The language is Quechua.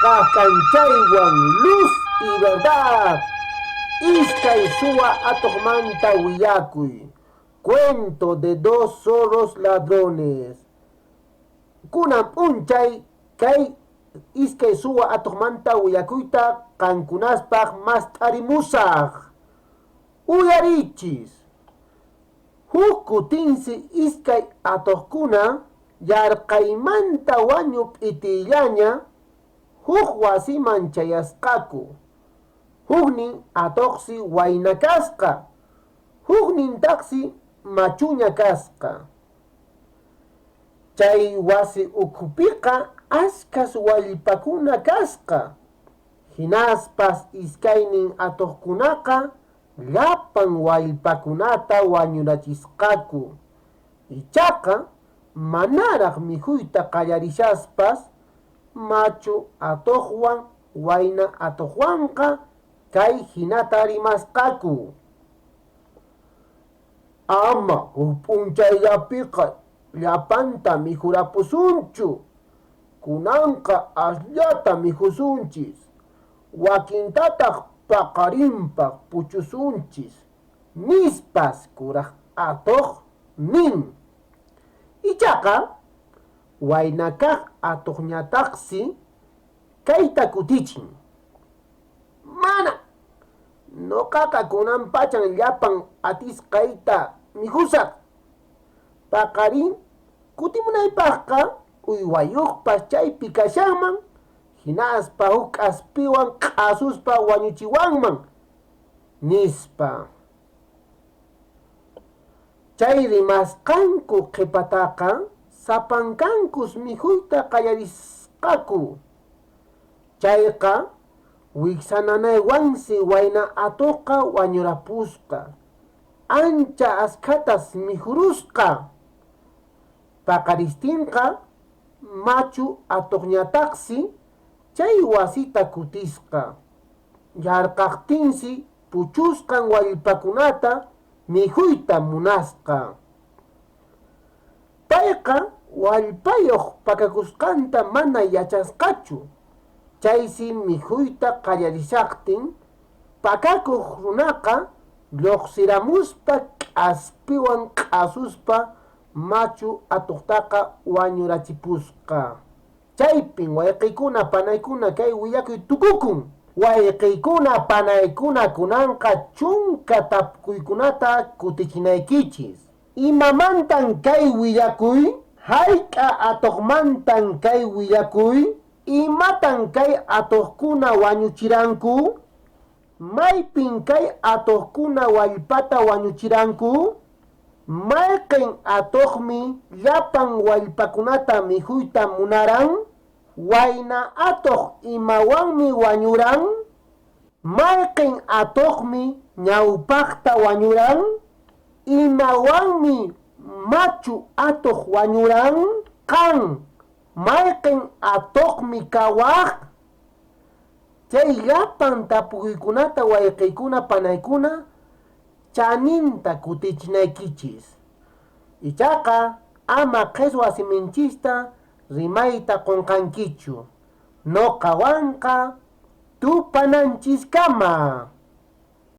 Cheqaq k'anchaywan luz y verdad. Iskay suwa atuqmanta willakuy. Cuento de dos zorros ladrones. Kunan p'unchay kay iskay suwa atuqmanta willakuyta qankunaspaq mast'arimusaq. Uyarichis. Huk kutinsi iskay atuqkuna yarqaymanta wañu p'itiyllaña huk wasiman chayasqaku. Huknin atuqsi wayna kasqa, huknintaqsi machuña kasqa. Chay wasi ukhupiqa askhas wallpakuna kasqa. Hinaspas iskaynin atuqkunaqa llapan wallpakunata wañurachisqaku. Ichaqa manaraq mikhuyta qallarishaspas machu atuqwan wayna atuqwanqa kay hinata rimasqaku. Ama huk p'unchayllapiqa llapanta mikhurapusunchu. Kunanqa asllata mikhusunchis, wakintataq paqarinpaq puchusunchis, nispas kuraq atuq nin. Ichaqa wayna kaq atuqñataqsi kayta kutichin. Mana, noqaqa kunan pachan llapan atisqayta mikhusaq. Paqarin kutimunaypaqqa uywayuqpas chaypi kashanman, hinaspa huk k'aspiwan q'asuspa wañuchiwanman, nispa. Chay rimasqanku qhipataqa sapankankus mikhuyta qallarisqaku. Chayqa wiksananaywansi wayna atuqqa wañurapusqa. Ancha askhatas mikhurusqa. Paqaristinqa machu atuqñataqsi chay wasita kutisqa. Yarqaqtinsi puchusqan wallpakunata mikhuyta munasqa. Payqa wallpayuq pakakusqanta mana yachasqachu. Chaysi mikhuyta qallarishaqtin pakakuq runaqa lluqsiramuspa k'aspiwan q'asuspa machu atuqtaqa wañurachipusqa. Chaypin wayqiykuna panaykuna kay willakuy tukukun. Wayqiykuna panaykuna kunanqa chunka tapukuykunata kutichinaykichis. Imamantan kay willakuy? Hayk'a atuqmantan kay willakuy? Imatan kay atuqkuna wañuchiranku? Maypin kay atuqkuna wallpata wañuchiranku? Mayqin atuqmi llapan wallpakunata mikhuyta munaran? Wayna atuq imawanmi wañuran? Mayqin atuqmi ñawpaqta wañuran? Imawanmi machu atuq wañuran? Qan, mayqin atuqmi kawaq? Chay llapan tapukuykunata wayqiykuna panaykuna chaninta kutichinaykichis. Ichaqa ama qheswa siminchista rimayta qunqankichu. Nuqawanqa tupananchiskama.